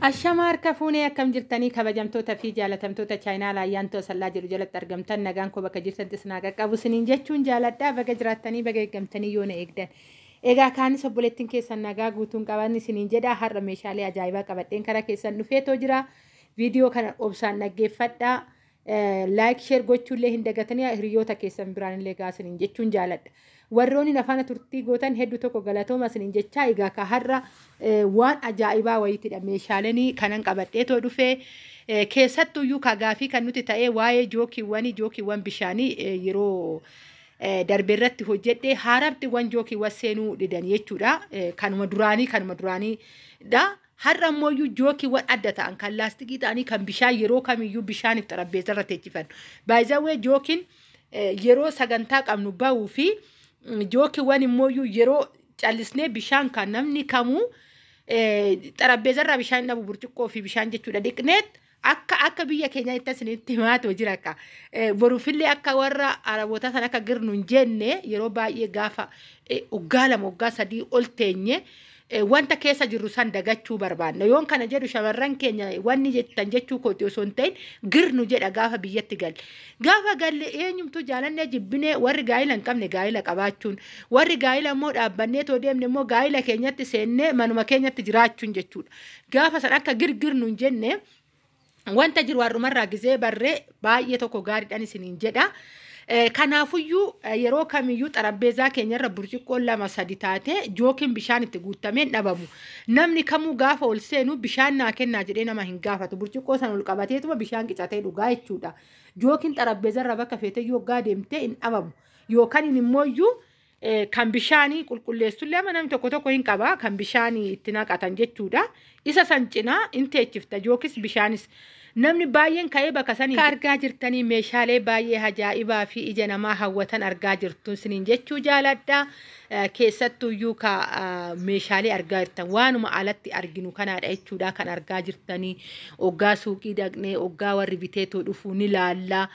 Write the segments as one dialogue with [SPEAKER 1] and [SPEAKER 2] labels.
[SPEAKER 1] Ashama harka fuunee, akkam jirtanii kabajamtoota fi jaalatamtoota chaayinaa Ayyaantuu Asallaa jedhu jalatti argamtan? Nagaan koo bakka jirtan isin qaqqabu isiniin jechuun jaaladhaa. Baga jiraattanii, baga eeggamtanii yoo na eegdan. Egaa kaanis obboleettiin keessan nagaa guutuun qaban isiniin jedha. Har'a meeshaalee ajaa'ibaa qabadheen karaa keessan dhufeetoo jira. Viidiyoo kana obsaan dhaggeeffadhaa. Like, share gochuullee hin dagatanii, hiriyoota keessan biraan illee gaasiniin jechuun jaaladha. Warroonni afaan turtii gootan hedduu tokko galatooma isiniin jechaa, egaa ka har'a waan ajaa'ibaa wayiitidha meeshaaleen kanan qabadheetoo dhufee. Keessattuyyuu ka gaafii kan nuti ta'ee waa'ee jookiiwwanii, jookiiwwan bishaanii yeroo darbe irratti hojjedhee, haarabdiiwwan jookiiwwan seenuu didan jechuudha. Kanuma duraanii, kanuma duraaniidha. Har'a ammoo jookiiwwan adda ta'an kan laastikii ta'anii kan bishaan yeroo kamiyyuu bishaaniif xarapheeza irra teechifannu. Baay'izawwee jookiin yeroo sagantaa qabnu bahuu fi jookiiwwan immoo yeroo callisnee bishaan kan namni kamuu xarapheeza irraa bishaan dhabu, burcuqqoo fi bishaan jechuudha, dhiqneet akka biyya keenyaatti isinitti himaatu jira akka boruufillee akka warra Araboota sana akka girnu hin jenne. Yeroo baay'ee gaafa waggaa 2, waggaa 3 ol teenye wanta keessa jirru san dagachuu barbaanna. Yoon kana jedhu shamarran keenya wanni jettan jechuu kooti osoo hin ta'in, girnu jedha gaafa biyyatti galle. Gaafa galle eenyumtuu jaalannee jibbinee, warri gaa'ila hin qabne gaa'ila qabaachuun, warri gaa'ila immoo dhaabbannee too deemne immoo gaa'ila keenyatti seennee manuma keenyatti jiraachuun jechuudha. Gaafa san akka girgirnu hin jenne, wanta jiru har'umarraa gizee barree baay'ee tokko gaariidhaan isiniin jedha. Kanaafuyyuu yeroo kamiyyuu xarapheezaa keenyarra burcuqqoon lama sadi taate jookiin bishaan itti guutameen dhabamu. Namni kamuu gaafa ol seenu bishaan naa kennaa jedhee nama hin gaafatu. Burcuqqoo sana ol qabateetuma bishaan qicatee dhugaa jechuudha. Jookiin xarapheezarra bakka feeteyyuu waggaa deemtee hin dhabamu. Yookaan immoo kan bishaanii qulqulleessullee amma namni tokko tokko hin qaba, kan bishaanii itti naqatan jechuudha. Isa san cinaa hin teechifta jookis bishaanis. Namni baay'een ka'ee bakka sanii. Akka argaa jirtanii meeshaalee baay'ee ajaa'ibaa fi ija namaa hawwatan argaa jirtu isiniin jechuu jaaladha. Keessattuyyuu ka meeshaalee argaa jirtan waanuma alatti arginu kanaadha jechuudha kan argaa jirtanii. Oggaa suuqii dhaqnee, oggaa warri biteetoo dhufuu ni laalla.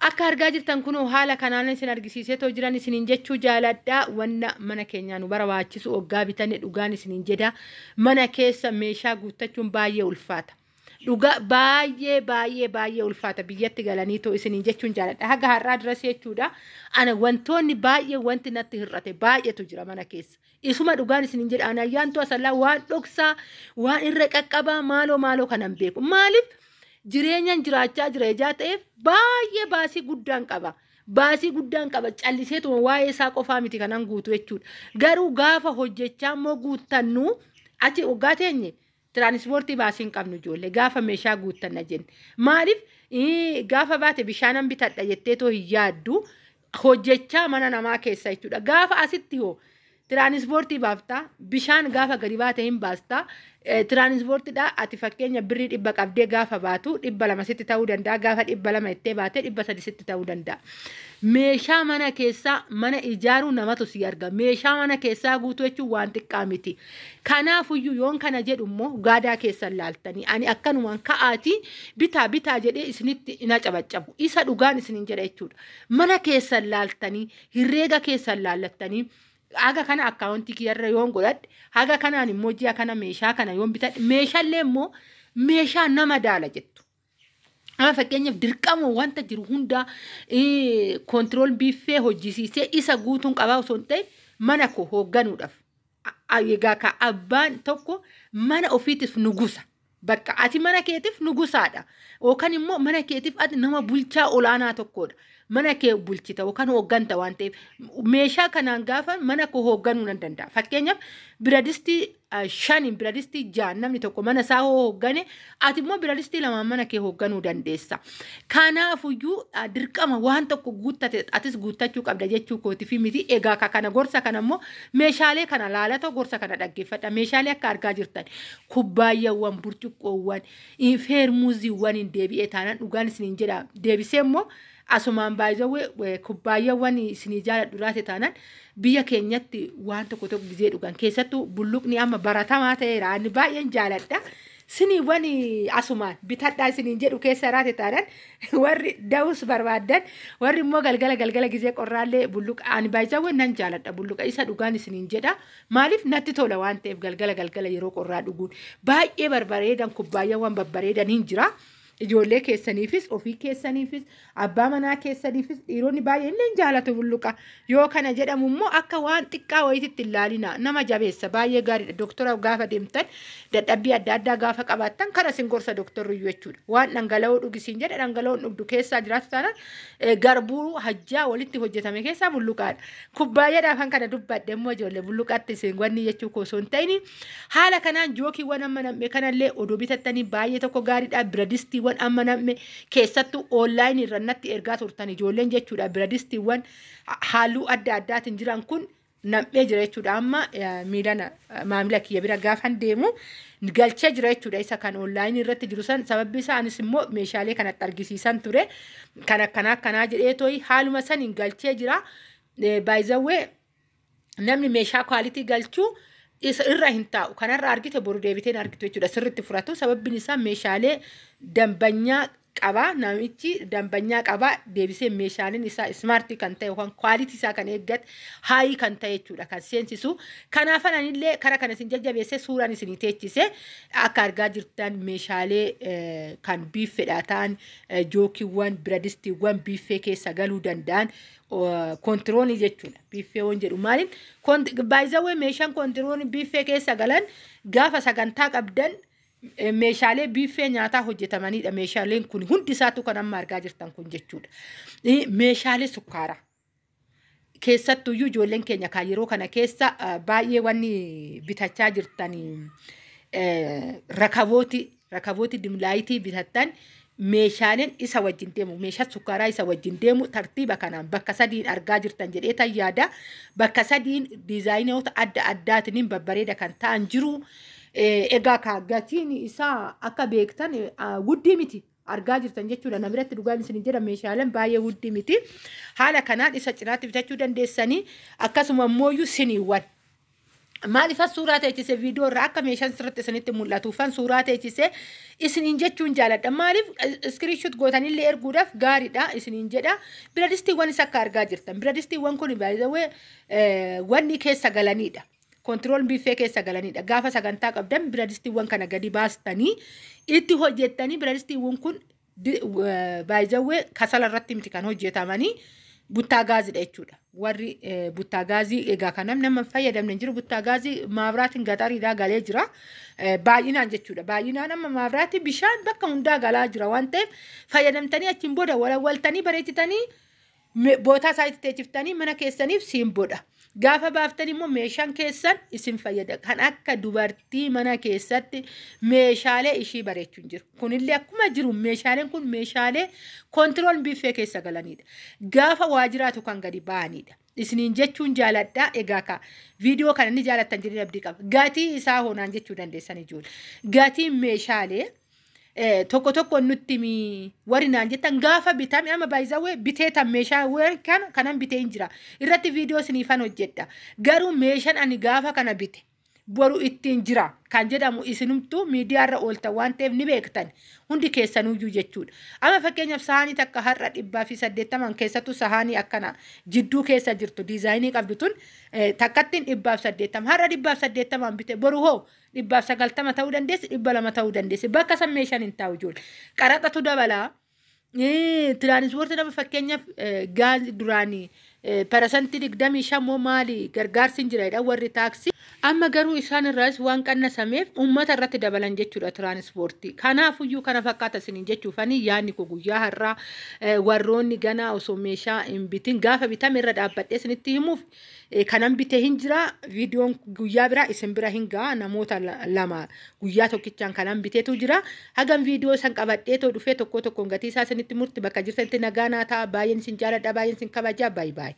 [SPEAKER 1] Akka argaa jirtan kunoo haala kanaan isin argisiiseetoo jiran isiniin jechuu jaaladha. Wanna mana keenyaa nu barbaachisu oggaa bitanne, dhugaan isiniin jedha. Mana keessa meeshaa guuttachuun baay'ee ulfaata. Dhugaa baay'ee baay'ee baay'ee ulfaata biyyatti galanii too isiniin jechuun jaaladha. Haga har'aa duras jechuudha. Ana wantoonni baay'ee wanti natti hir'ate baay'eetu jira mana keessa. Isuma dhugaan isiniin jedha. Ana Ayyaantuu Asallaa waan dhoksaa, waan irra qaqqabaa, maaloo maaloo kanan beeku. Maaliif jireenyaan jiraachaa jira ijaa ta'eef baay'ee baasii guddaan qaba. Baasii guddaan qaba, calliseetuma waa'ee isaa qofaa miti kanan guutu jechuudha. Garuu gaafa hojjechaa immoo guuttannu, achi waggaa teenye tiraanispoortii baasii hin qabnu ijoollee gaafa meeshaa guuttanna jenne. Maaliif gaafa baate bishaanan bitadha jetteetoo hin yaaddu hojjechaa mana namaa keessa jechuudha. Gaafa asitti hoo tiraanispoortii baaftaa, bishaan gaafa gadi baate hin baastaa. Tiraanispoortiidha, ati fakkeenya birrii 100 qabdee gaafa baatu 200 sitti ta'uu danda'a, gaafa 200 ittee baate 300 sitti ta'uu danda'a. Meeshaa mana keessaa, mana ijaaruu namatu si arga. Meeshaa mana keessaa guutuu jechuun waan xiqqaa miti. Kanaafuyyuu yoon kana jedhu immoo gaadaa keessan laaltanii ani akkanumaan ka'aatii bitaa bitaa jedhee isinitti hin acabaccabu. Isa dhugaan isiniin jedha jechuudha. Mana keessan laaltanii, herreega keessan laallattanii, haga kana akkaawuntii kiyyarra yoon godhadhe, haga kanaan immoo ji'a kana meeshaa kana yoon bitadhe, meeshaalee immoo meeshaa nama daala jettu. Amma fakkeenyaaf dirqama wanta jiru hundaa control biiffee hojjisiisee isa guutuun qabaa osoo hin ta'in, mana koo hoogganuudhaaf. Egaa ka abbaan tokko mana ofiitiif nugusa. Bakka ati mana keetiif nugusaadha. Yookaan immoo mana keetiif ati nama bulchaa olaanaa tokkodha. Mana kee bulchita yookaan hoogganta waan ta'eef meeshaa kanaan gaafa mana koo hoogganuu nan danda'a. Fakkeenyaaf biradistii shaniin, biradistii ja'an namni tokko mana isaa hooggane, ati immoo biradistii lamaan mana kee hoogganuu dandeessa. Kanaafuyyuu dirqama waan tokko guuttate atis guuttachuu qabda jechuu kooti fi miti. Egaa kana gorsa kana immoo meeshaalee kana laalatoo gorsa kana dhaggeeffadha. Meeshaalee akka argaa jirtan kubbaayyaawwan, burcuqqoowwan, feermuuziiwwan hin deebi'ee taanaan, dhugaan isiniin jedha, deebisee immoo asumaan baay'ee kubbaayyaawwan isinii jaaladhu raate taanaan, biyya keenyatti waan tokko tokko gizee dhugan, keessattuu bulluqni amma baratamaa ta'eera, ani baay'een jaaladha. Siniiwwan asumaan bitadhaa isiniin jedhu keessa raate taanaan, warri da'us barbaaddan, warri immoo galgala galgala gizee qorraallee bulluqa, ani baay'isaawwan nan jaaladha bulluqa isa, dhugaan isiniin jedha. Maaliif natti tola waan ta'eef, galgala galgala yeroo qorraa dhuguun baay'ee barbareedan, kubbaayyaawwan babbareedan hin jira. Ijoollee keessaniifis, ofii keessaniifis, abbaa manaa keessaniifis, dhiironni baay'een illee jaalatu bulluqa. Yoo kana jedhamu immoo akka waan xiqqaa wayiitti hin laalina, nama jabeessa, baay'ee gaariidha. Doktora gaafa deemtan, dadhabbii adda addaa gaafa qabaattan, kana sin gorsa doktorriyyuu jechuudha. Waan dhangala'oo dhugisiin jedha, dhangala'oon dhugdu keessaa jiraatu taanaan garbuu hajjaa walitti hojjetame keessaa bulluqaadha. Kubbaayyaadhaaf kan kana dubbadhe immoo ijoollee bulluqaatti isin wanni jechuu koo osoo hin ta'in, haala kanaan jookiiwwan amma nam'e kanallee odoo bitattanii baay'ee tokko gaariidha. Biradistiiwwan amma nam'e, keessattuu online irra natti ergaa turtan ijoolleen jechuudha. Biradistiiwwan halluu adda addaatiin jiran kun nam'ee jira jechuudha. Amma miilana maamila kiyya bira gaafan deemu galchee jira jechuudha. Isa kan online irratti jiru san, sababbi isaa anis immoo meeshaalee kanatti argisiisan ture. Kan akkanaa akkanaa jedhee tooyi haaluma saniin galchee jira. Baay'izawwee namni meeshaa quality galchuu isa irra hin taa'u. Kanarra argite boru deebiteen argitu jechuudha. Sirriitti fudhatu. Sababbiin isaa meeshaalee dambanyaa qaba. Namichi dambanyaa qaba. Deebisee meeshaaleen isaa smart kan ta'e yookaan quality isaa kan eeggate, high kan ta'e jechuudha kan seensisu. Kanaafan anillee kara kana isin jajjabeessee suuraan isinii teechise. Akka argaa jirtan meeshaalee kan biiffedha ta'an, jookiiwwan, biradistiiwwan biiffee keessa galuu danda'an, kontiroonii jechuudha. Biiffeewwan jedhu maaliin baay'izawwee meeshaan kontiroonii biiffee keessa galan, gaafa sagantaa qabdan meeshaalee biiffee nyaataa hojjetamanidha. Meeshaaleen kun hundi isaatu kan amma argaa jirtan kun jechuudha. Meeshaalee sukkaaraa. Keessattuyyuu ijoolleen keenya kan yeroo kana keessa baay'ee wanni bitachaa jirtan rakabooti dim light bitattan, meeshaaleen isa wajjin deemu, meeshaa sukkaaraa isa wajjin deemu tartiiba kanaan bakka sadiin argaa jirtan jedhee tan yaada. Bakka sadiin diizaayinoota adda addaatiin babbareeda kan ta'an jiru. Egaa ka gatiin isaa akka beektan guddii miti, argaa jirtan jechuudha. Na biratti dhugaan isin jedha, meeshaaleen baay'ee guddii miti. Haala kanaan isa cinaatti bitachuu dandeessanii, akkasuma immoo siniiwwan. Maaliifan suuraa teechise? Viidiyoo irraa akka meeshaan sirriitti isinitti mul'atuufan suuraa teechise isiniin jechuun jaaladha. Maaliif screenshot gootanillee erguudhaaf gaariidha isiniin jedha. Biradistiiwwan isa akka argaa jirtan. Biradistiiwwan kun baay'ee wanni keessa galanidha. Control biiffee keessa galanidha. Gaafa sagantaa qabdan biradistiiwwan kana gadi baastanii itti hojjettanii, biradistiiwwan kun baay'ee kasala irratti miti kan hojjetamanii, buttaa gaaziidha jechuudha. Warri buttaa gaazii egaa kan namni nama fayyadamne hin jiru, buttaa gaazii maabraatiin gaxariidhaa galee jira. Baay'inaan jechuudha. Baay'inaan amma maabraatii bishaan bakka hundaa galaa jira waan ta'eef, fayyadamtanii achiin booda walawwaltanii bareechitanii bootaa isaa itti teechiftanii mana keessaniif siimboodha. Gaafa baaftan immoo meeshaan keessan isin fayyada. Kan akka dubartii mana keessatti meeshaalee ishii bareechuu hin jiru. Kunillee akkuma jiru meeshaaleen kun meeshaalee control biiffee keessa galanidha. Gaafa waa jiraatu kan gadi ba'anidha. Isiniin jechuun jaaladha. Egaa ka viidiyoo kana ni jaalattan jedhee abdii qaba. Gatii isaa hoonaan jechuu dandeessan ijoollee. Gatiin meeshaalee tokko tokko nutti warri naan jettan, gaafa bitame amma baay'izawwee biteetan meeshaa kana kanan bitee hin jira. Irratti viidiyoo isiniifan hojjedha. Garuu meeshaan ani gaafa kana bite boru ittiin jira kan jedhamu isinumtuu miidiyaarra ooltan waan ta'eef ni beektan hundi keessanuyyuu jechuudha. Amma fakkeenyaaf sahaanii takka har'a 180, keessattuu sahaanii akkana jidduu keessa jirtu diizaayinii qabdu tun takkattiin 180, har'a 180n bite, boru hoo 190 ta'uu dandeessi, 200 ta'uu dandeessi. Bakka san meeshaan hin taa'u ijoollee. Qaraxatu dabalaa. Tiraanispoortii nama fakkeenyaaf gaazii duraanii 25% moo maali gargaarsi hin jira warri taaksii. Amma garuu isaan irraas waan qannasameef uummata irratti dabalan jechuudha tiraanispoortii. Kanaafuyyuu kana fakkaata isiniin jechuufanii yaadni koo guyyaa har'aa. Warroonni ganaa osoo meeshaa hin bitin, gaafa bitame irra dhaabbadhee isinitti himuuf kanan bitee hin jira. Viidiyoon guyyaa biraa isin bira hin ga'a. Namoota lama guyyaa tokkichaan kanan biteetu jira. Hagam viidiyoo san qabadhee too dhufee tokko tokkoon gatii isaa isinitti murti, bakka jirtanitti nagaa naa ta'a. Baay'een isin jaaladha, baay'een isin kabajaa. Baay'ee baay'ee.